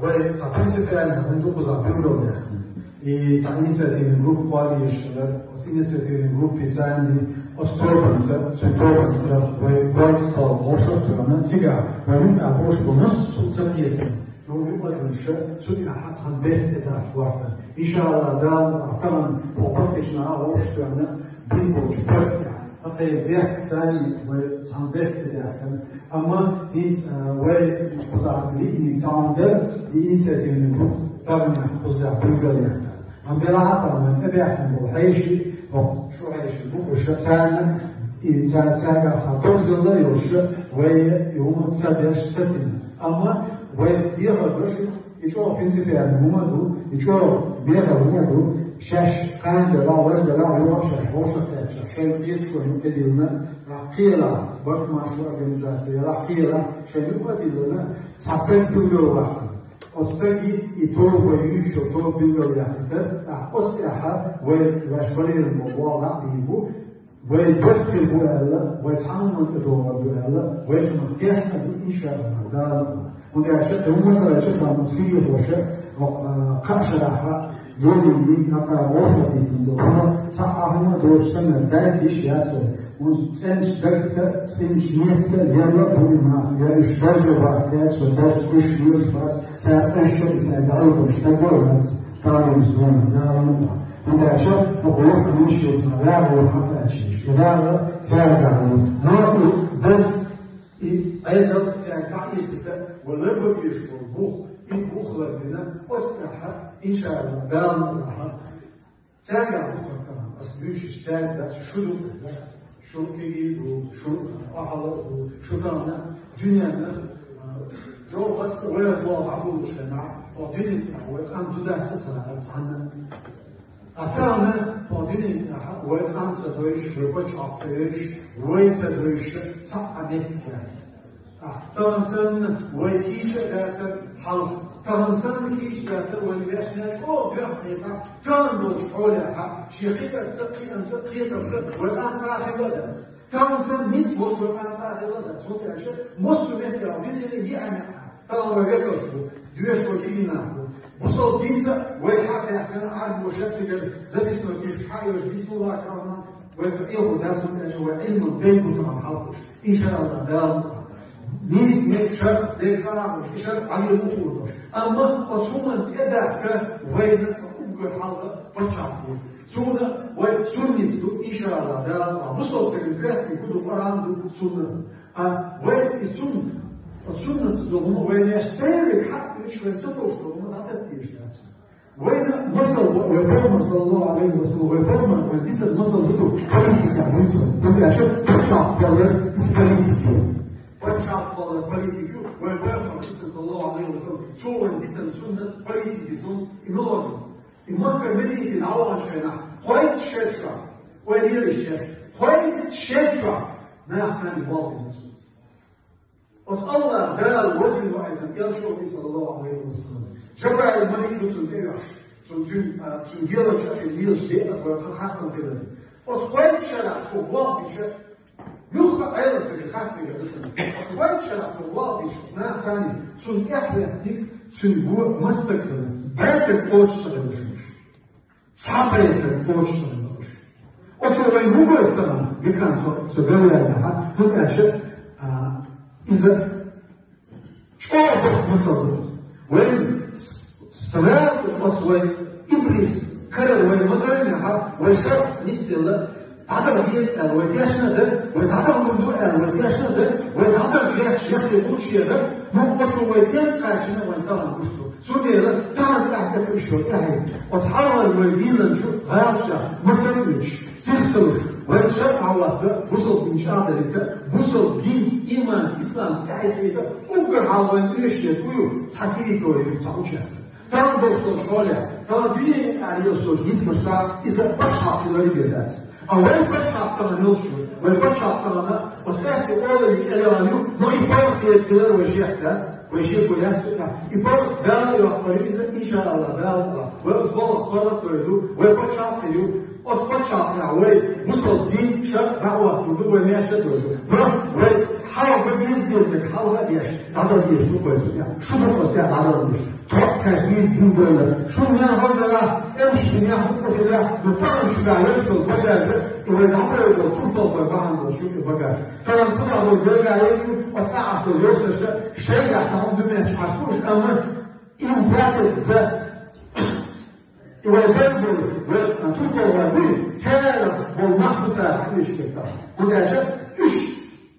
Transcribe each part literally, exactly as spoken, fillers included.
Вай цхьа принципиально хӀума ду кхузахь билгалъяьхна. И цхьа инициативный группа кхоллаеш хилар, оцу инициативный группе царна оцу тобанца, цу тобанца вай гонг стол вовшах а тоьхна, цигахь вай юкъахь болуш болу массо а ца кхетар. Ну, юкъа а дуьйна, цу тӀехь цхьана бехке тӀе даха хӀоттар. Иншалла, Дала мукъ лахь, тахана хӀокху паргӀатчу наха вовшах а тоьхна, дина болчу паргӀатехь, тхан бехк царна вай цхьана бехке тӀе даьхкина. Амма хӀинца, а, вай кхузахь лиъниг цхьа хӀума дара, и инициативный группа тахана кхузахь билгалъяьхна. Амма белахь а тахана тӀебаьхкина болу хьеший, хӀокху шу хьеший бу уьш, царна, и цара, цаьргахь цхьа догзалла а йолуш, вай и хӀума ца деш сацийна. Амма вай дехар ду шу, и чӀогӀа принципиально хӀума а ду, и чӀогӀа мехала хӀума а ду, шаьш кхана делахь, важа делахь, юха а шаьш вовшах а кхаьчча, шайн кхеташонан юкъа тӀедиллина, кхелахь, барт-маршо организаци ялахь, кхелахь, шайн юкъа а диллина, цхьа стаг билгалваьккхина. Оцу стаге и тоба, вай юьйцуш йолу тоба билгалъяьккхина, тӀаккха оцу тӀехь вай ваьш балийна болу болх дӀа а бийр бу, вай барт хир бу аьлла, вай цхьана хӀуманна тӀедогӀур ду аьлла, вай цунах кехат а ду, иншалла, Дала мукъ лахь. ХӀунда аьлча тхан хӀума ца хилча, тхан муьлхха хир ю хӀорш, хӀокху, а, кхаа шарахь а, лелийна, хӀокхара вовшах а дитина долу хӀума, цхьа а хӀума доцуш санна, дайта йиш яц вай. ХӀунда цӀеначу дагца, цӀеначу ницкъаца лелла а бу и нах, я уьш даржо баккха кхаьчча, дарж уьш лелаш бац, цара уьш а, и цара дӀа а луш, дагор бац, талламаш дона, Дала мукъ лахь. ХӀунда аьлча хӀокху воккхачу ненан шен цхьа вагӀа вара хьан кхаьчна, и вагӀа цаьргахь ю. Но и дагар, и Ӏедал цаьрга дӀа а эцийта, вай ларбан безаш болу бух, и бух ларбина, оцу тӀехь, иншалла, Дала мукъ лахь, цаьргахь ду хӀара тахана ас дуьйцуш, цаьрга дац, шу ду ас дац, шун кегий ду, шун охьала а ду, шу тахана дуьненна, а, жовхӀарца вай болх хьан болуш хенахь, хьо дуьнен тӀехь вай къам ду дац а ца лаьара цхьанна. А тахана хьо дуьнен тӀехь вай къам ца дойуш, вай пачхьалкх ца йойуш, вай ца дойуш, цхьа а меттиг яц. Тахана санна вай кийча а дацара хьалха, тахана санна кийча дацара вайн вешна чӀогӀа доьхна хетахь, тахана долчу хьолехь, шен кхиарца, кхиамца, кхетамца вай къам цкъа а хилла а дац. Тахана санна ницкъ болуш вай къам цкъа а хилла а дац. ХӀунда аьлча массо а меттехь винийла еана а, тахана вай векалш бу, доьшуш вай кегий нах бу. Бусалба динца вай хьа а баьхкина, Ӏарбоша цигара записной книжка хьа а йолуш, бисмиллахир-рахман, вай тӀехула дац, хӀунда аьлча вай Ӏилман дай бу тахана хьалхуш. Иншалла, Дала мукъ лахь. Нийса мега шарт, дерг хьалха, и шарт Ӏалин мукъ лахь. Амма оцу хӀуманна тӀедахка вайна цхьа уггар хьалха пачхьалкх деза. Цунна вай сунница ду, иншалла, Дала мукъ лахь. Бусалба стеган коьртаниг ду, Къуръан ду, сунна. А вай и сунна, оцу суннаца ду хӀума вайна еш, тайвиг хьакъ вуьш вайна ца товш долу хӀума дӀататтийша дац. Вайна масал, вай пайхамар, саллаллаху алейхи ва саллям, вай пайхамар, вай дисар масал ду политика вуьйцу. ХӀунда аьлча пачхьалкх хилар из политика ю. Пачхьалкх хилар политика ю, вай пайхамар дисар, саллаллаху алейхи ва саллям, цо вайна дитина суннат политика ю, и мила ду. И Макка Мединате дӀаваханчу хенахь, кхойтта шерчохь, вай лелаш шерчохь, кхойтта шерчохь нах санна болх бина цо. Оцу Аллах Дала вазийна ваийтина элчо, саллаллаху алейхи ва саллям. Жабраил малик ду цунна тӀе а ваьхьаш, цунна, цуьнан, а, цуьнан гелачу а хилла лелаш де а, вай кхин хьастам хилар. Оцу кхойтта шарахь цо болх бинча, муьлхха а Ӏелам стага хатта мегар ду шуна. Оцу кхойтта шарахь цо болх бинча, оцу нахаца цунна тӀехь веттиг, цуьнан го мастаг хилла, бӀе стаг кхочуш ца хилла шуна. Цхьа бӀе стаг кхочуш ца хилла уьш. Оцо вайна хӀун гойту тахана, векан со, со галваьллехь, хӀунда аьлча, а, иза чӀогӀа доккха масал ду иза. Вайна с-, сразу оцу вай иблис карара вай ма дойнехь, вай шарахь нисделла, дӀадаха деза аьлла, вай тешна а дара, вай дӀадаха лур ду аьлла, вай тешна а дара, вай дӀадаха гӀерташ яккхий гӀуллакхаш яра, ну, оцо вай тӀе кхаьчна вайн тахана гуш ду. Цундела тахана тӀаьхьа тӀекхуьуш йолу тӀаьхье. Оцу хьалхара вай динан чу гӀалашах масал а оьцуш, сих ца луш, вайн шарахь хьалатта, бусалба дин чӀагӀдалийта, бусалба динца, иманца, исламца тӀаьхьа тӀекхиийта, уггар хьалха вайна оьшуш дерг хӀун ю? Цхьа территори ю, цхьа участок. Тахана долуш долчу хьолехь, тахана дуьненан юкъахь лелаш долчу ницкъашца иза пачхьалкх хиларе бен дац. А вай пачхьалкх тахана йолуш ю, вай пачхьалкх тахана оцу Къаьсттина олаллин кӀел яьлла ю, но и паргӀат хилар вай шех дац, вай шеко яц цу тӀехь. И паргӀат Дала йоккхур ю иза, иншааллах, Дала мукъ лахь. Вай оцу балхах паргӀат дойр ду, вай пачхьалкх хир ю. Оцу паччахьна вай бусалба дин ша дӀаоттур ду, вай маьрша а дойду. Но вай хьалха беза дезарг хьалха а деш, дӀадала дезаш ду вай цу тӀехь. Шу ду оцу тӀехь дӀадала дезаш. Тхо тхаьш дийр дин дойла. Шуна мел хала дара, тӀемаш динехь, хӀума хилла, но тахана шуьгахь йолуш йолу багаж, и вай дӀабойла болу турпалхой бахьана долуш ю и багаж. Тахана кхузахь долу жайгахь яйна ю, оцу цхьа Ӏаш долу йосашка, шайгахь цхьа хӀума дуьненчу Ӏаш бу уьш, амма им баьхкина за И вай бен болу, вай, а, турпал вай буй, церан болу мах бу цара хьан уьш хир тахь. ХӀунда аьлча уьш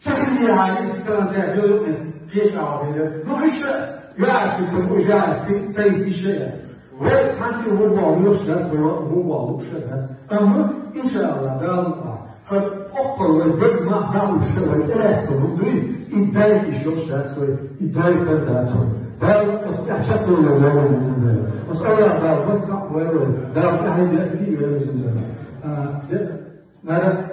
ца хилли хьайна, тахана цаьрца йо юкъа кхечу агӀор хилира. Ну, уьш ша, яа, шу тахана уьш яа, ци-, ца йитти ша яц. Вай цхьаьнцци ву боху лоьхуш дац, вай ву боху лууш ша дац. Амма, иншаалла, Дала мукъа. ХӀара оккхул вай деза мах дӀа а луш, вай тӀелаьцна хӀума дуй, и дайта йиш йолуш дац вай, и дайта дац вай. Дала аса тӀехь чекхдолу вай везан Дела. Аса Аллах Дала барт цхьаъ вай вай, Дала тӀаьхье беа вай везан Дела. А, де, нара,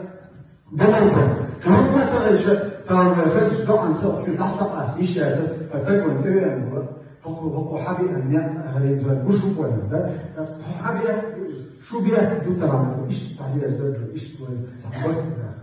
де май бо. Кхин хӀумма ца хилча, тахана вай хазачу доӀанца, шуьга дӀасакъаста йиш яц, ткъа таг вайн тӀе веана вара. ХӀокху, хӀокху хьан беана некъ, хӀара иза гуш ву вайна, да? Хьан беана, шу беана ду тахана, иштта хьан беана, иштта вай, ца хьан барт беана.